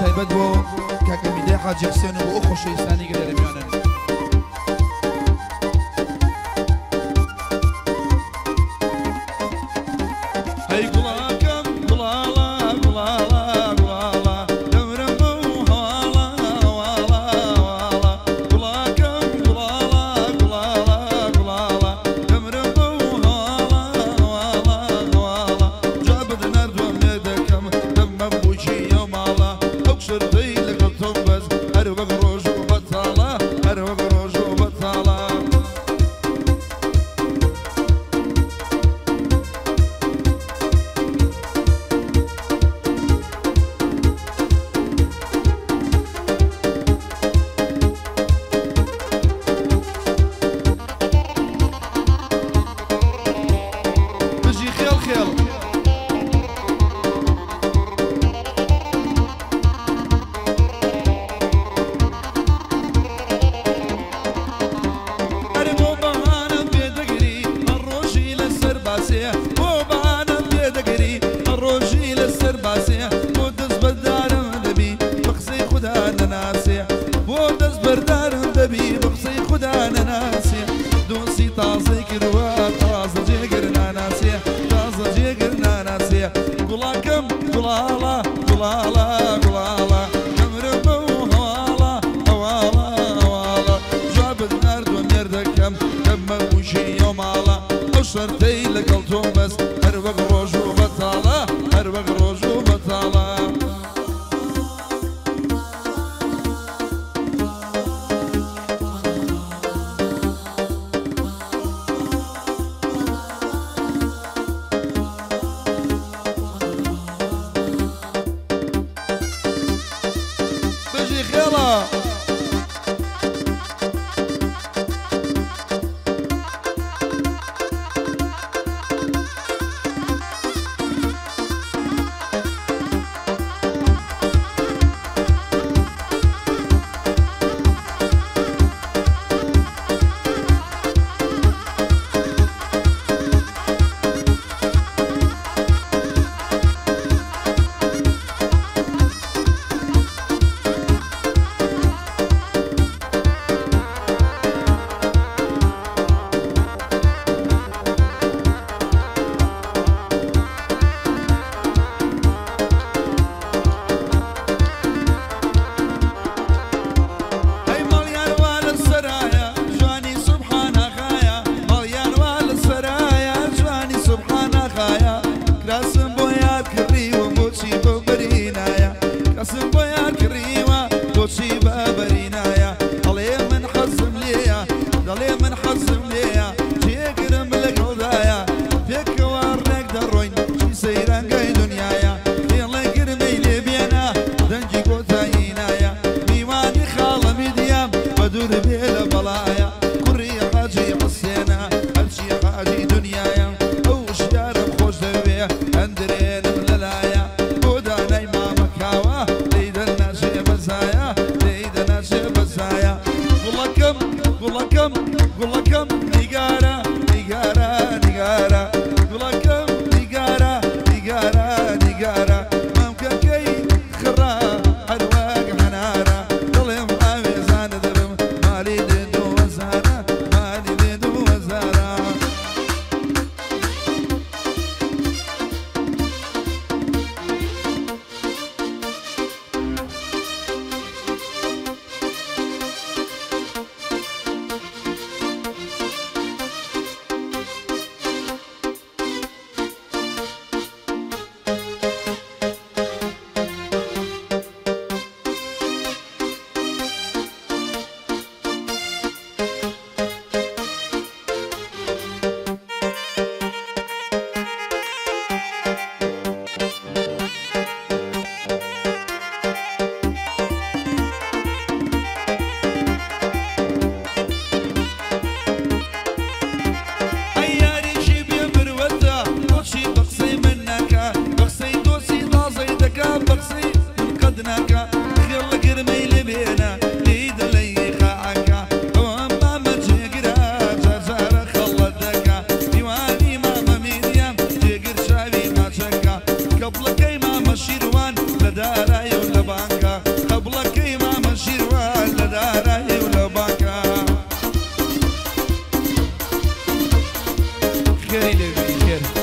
تایبەت بۆ کاکە میدای حاجی حوسێن و بۆ ئەو خۆشەویستانەی کە لێرە میوانن. هەی گوڵاکەم گوڵاڵە گوڵاڵە گوڵاڵە دەمرم بەو هەواڵە هەواڵە هەواڵە گوڵاکەم گوڵاڵە گوڵاڵە گوڵاڵە دەمرم بەو هەواڵە هەواڵە هەواڵە جوابت ناردووە مێردەکەم دەممە بووکی ئەو ماڵە ئەو شەرتەی لەگەڵ تۆم بەس هەر وەک ڕۆژ و بەتاڵە هەر وەک ڕۆژ و بەتاڵە. بژی خێڵ خێڵ. ئەرێ بۆ بەهانەم پێدەگری ڕۆژی لەسەر باسێ بۆ بەهانەم پێدەگری ڕۆژی لەسەر باسێ بۆ دەست بەردارم دەبی بە قسەی خودا نەناسێ بۆ دەست بەردارم دەبی بە قسەی خودا نەناسێ دۆستی تازەی کردووە تازە جێگر ناناسێ تازە جێگر ناناسێ گوڵاکەم گوڵاڵە گوڵاڵە گوڵاڵە دەمرم بەو هەواڵە هەواڵە هەواڵە جوابت ناردووە مێردەکەم دەممە بووکی ئەو ماڵە ئەو شەرتەی لەگەڵ تۆم بەس هەر وەک ڕۆژ و بەتاڵە هەر وەک ڕۆژ و بەتاڵە. بژی خێڵە. خێری لێ خێر.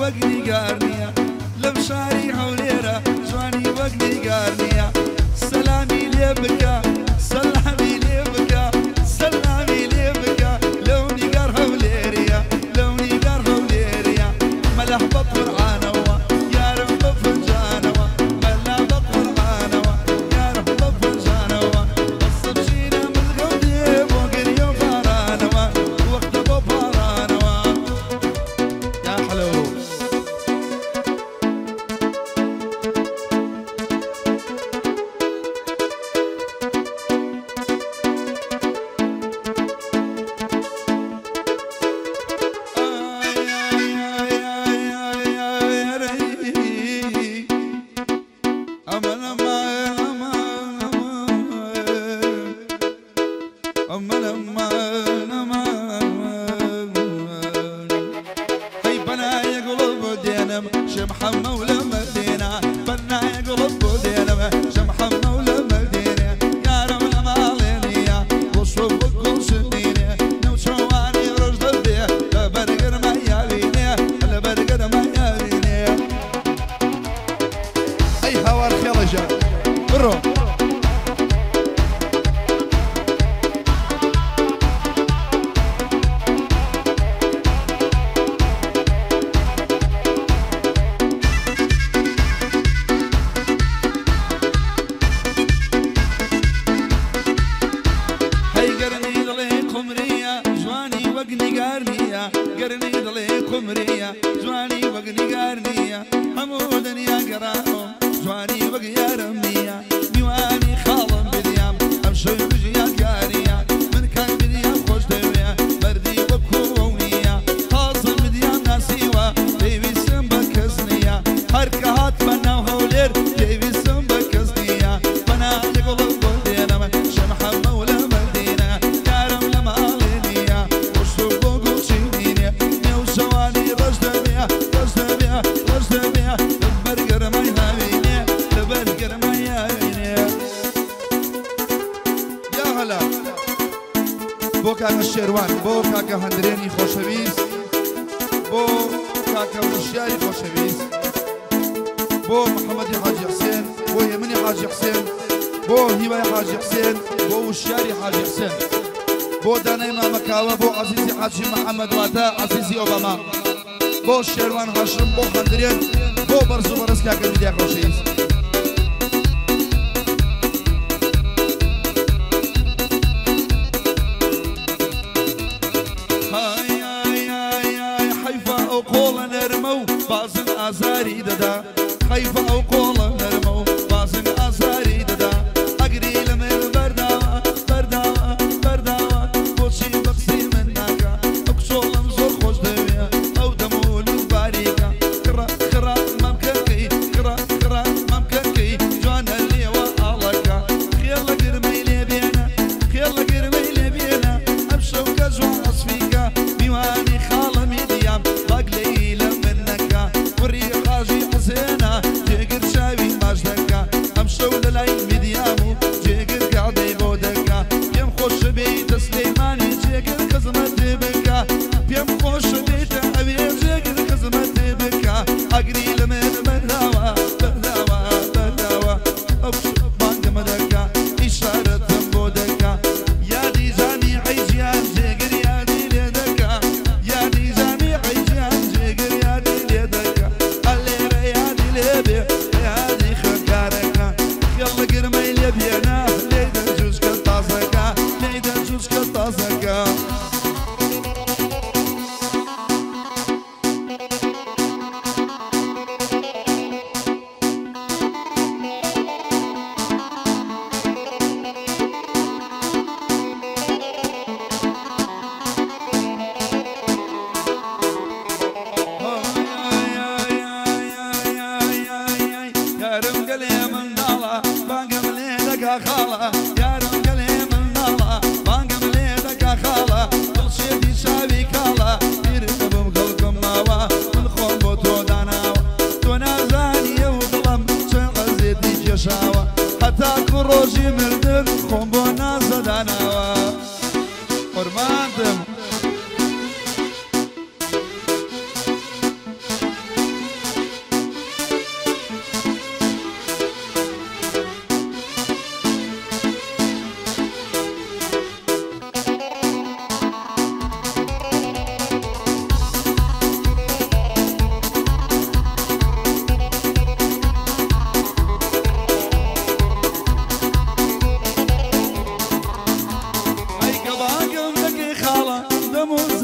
وەک نیگار نییە لەم شاری هەولێرە جوانی وەک نیگار نییە سەلامی لێ بکە سەلامی لێ بکە سەلامی لێ بکە لەو نیگار هەولێریە لەو نیگار هەولێریە مەلەح بە قورئانەوە یارم بە فنجانەوە مەلا بە قورئانەوە یارم بە فنجانەوە بەسە بچینە مزگەوتێ بۆ گریە و پارانەوە وەختە بۆ پارانەوە یا حەلۆ. ئەی هاوار خێڵەژە بڕۆ. هەی گەرنی دڵێ قمریە جوانی وەک نیگار نییە گەرنی دڵێ قمریە جوانی وەک نیگار نییە هەموو دنیا گەڕاوم جوانی وەک یارم نییە میوانی خاڵم بدیام ئەم شەو بژیان کاریە من کاک بدیام خۆش دەوێ مەردی وەکو ئەو نییە تازم بدیام ناسیوە پێویستم بە کەس نییە هەر کە هاتمە ناو هەولێر پێویستم بە کەس نییە بەنای گوڵم بۆ دێنەمە شەمحەمە و لە مەدینە یارم لە ماڵێ نییە خۆش بۆ گوڵچینینێ نێو شەوانی ڕەش دەبێ ڕەش دەبێ ڕەش دەبێ لەبەر گەرمای هاوینێ لەبەر گەرمای هاوینێ. یا هەلا. بۆ کاکە شێروان، بۆ کاکە هەندرێنی خۆشەویست، بۆ کاکە وشیاری خۆشەویست، بۆ محەممەدی حاجی حسێن، بۆ هێمنی حاجی حسێن، بۆ هیوای حاجی حسێن، بۆ وشیاری حاجی حسێن، بۆ دانای مامەکاوە، بۆ عەزیزی حاجی محەممەد واتە عەزیزی ئۆباما، بۆ شێروان هاشم، بۆ هەندرێن، بۆ بەرز و بەرز کاکە میدیا خۆشەویست. ئای ئای ئای ئای حەیفە ئەو قۆڵە نەرمە و بازن ئازاری دەدا حەیفە ئەو قۆڵە نەرمە و بازن ئازاری دەدا ئەگری لە مێر بەرداوە بەرداوە بەرداوە بۆچی بە قسەی من ناکا ئەو کچۆڵم زۆر خۆش دەوێ ئەو دەم و لوت باریکە خڕە خڕە مەمکەکەی خڕە خڕە مەمکەکەی جوانە لێوە ئاڵەکە خێڵ لە گرمەی لێ بێنە خێڵ لە گرمەی لێ بێنە ئەم شەو کە جوان ئەسفیکە میوانی خاڵەمی دیام باگ لەی لە من نەکا کوڕی حاجی حسێنە جێگر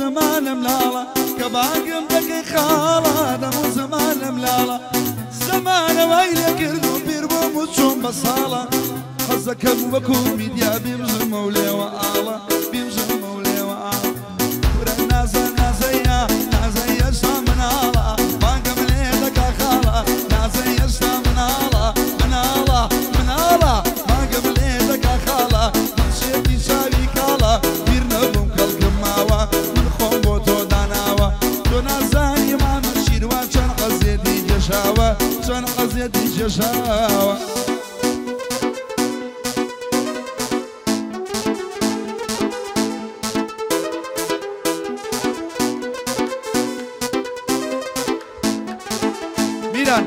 زەمانم لاڵە کە بانگم دەکەی خاڵە دەموو زەمانم لاڵە زەمانە وای لێ کرد و پیر بووم و چووم بە ساڵە حەزەکەم وەکو میدیا بیمژمە و لێوە ئاڵە بیمژمە و لێوە ئاڵە کورە نازە نازەیە نازە هێشتا مناڵە بانگم لێ دەکا خاڵە نازە هێشتا مناڵە مناڵە مناڵە بانگم لێ دەکا خاڵە من شێتی چاوی کاڵە بیر نەبووم کەڵکم ماوە من خۆم بۆ تۆ داناوە تۆ نازانی مامە شیروان چەند عەزێتی کێشاوە چەند عەزێتی کێشاوە. میران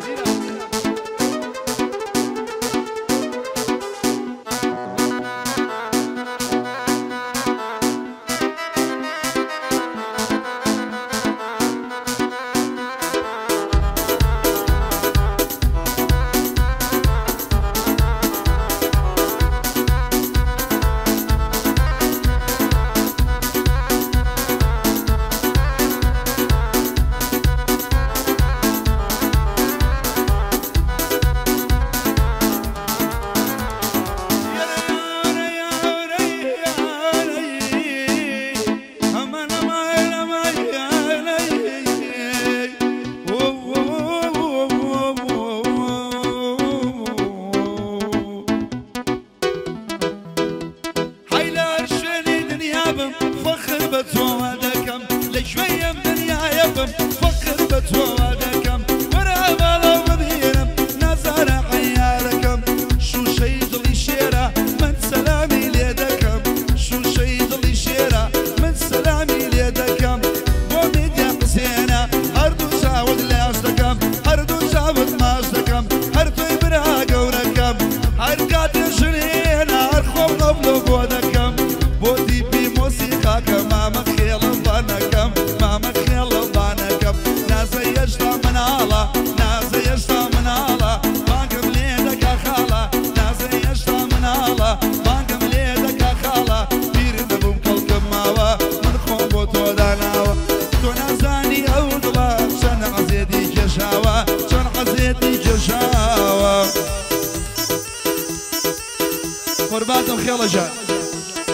قوربانتم خێڵە ژان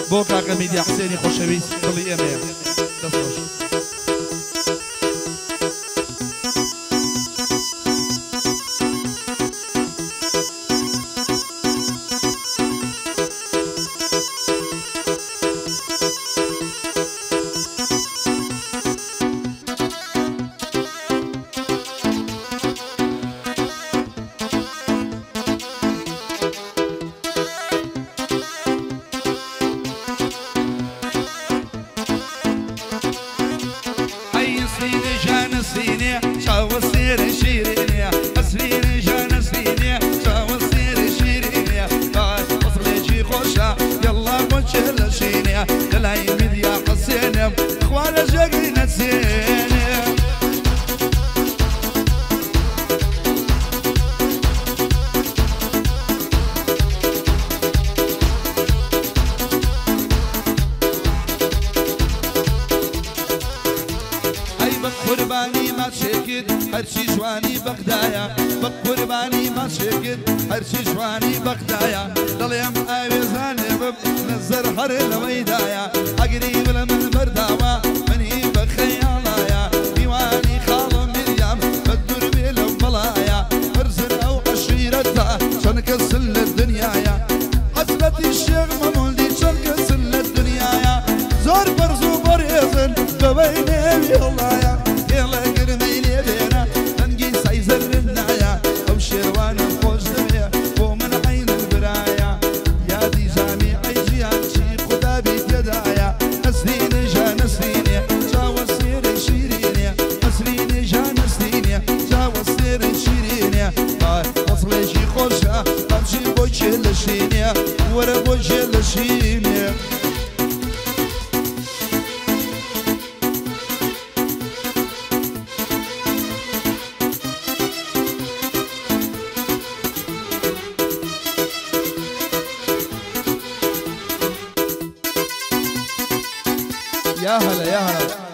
بۆ کاکە میدیا حسێنی خۆشەویست دڵی ئێمەیە دەست خۆش. قوربانی ما شێکرد هەرچی جوانی بەغدایە بە قوربانی ما شێکرد هەرچی جوانی بەغدایە دەڵێم ئاوێزانێ بم نەزەر هەر لەوەیدایە ئەگری بلە من بەرداوە منی بە خەیاڵایە میوانی خاڵم مریام بە دوور بێ لەو بەڵایە بەرزن ئەو عەشیرەتە چەند کەسن لە دنیایە حەزرەتی شێخ مەموندی چەند کەسن لە دنیایە زۆر بەرز و بەڕێزن بەوەی نێوی هەڵایە وەرە بۆ ژێ لە شینێ. يا هلا يا هلا.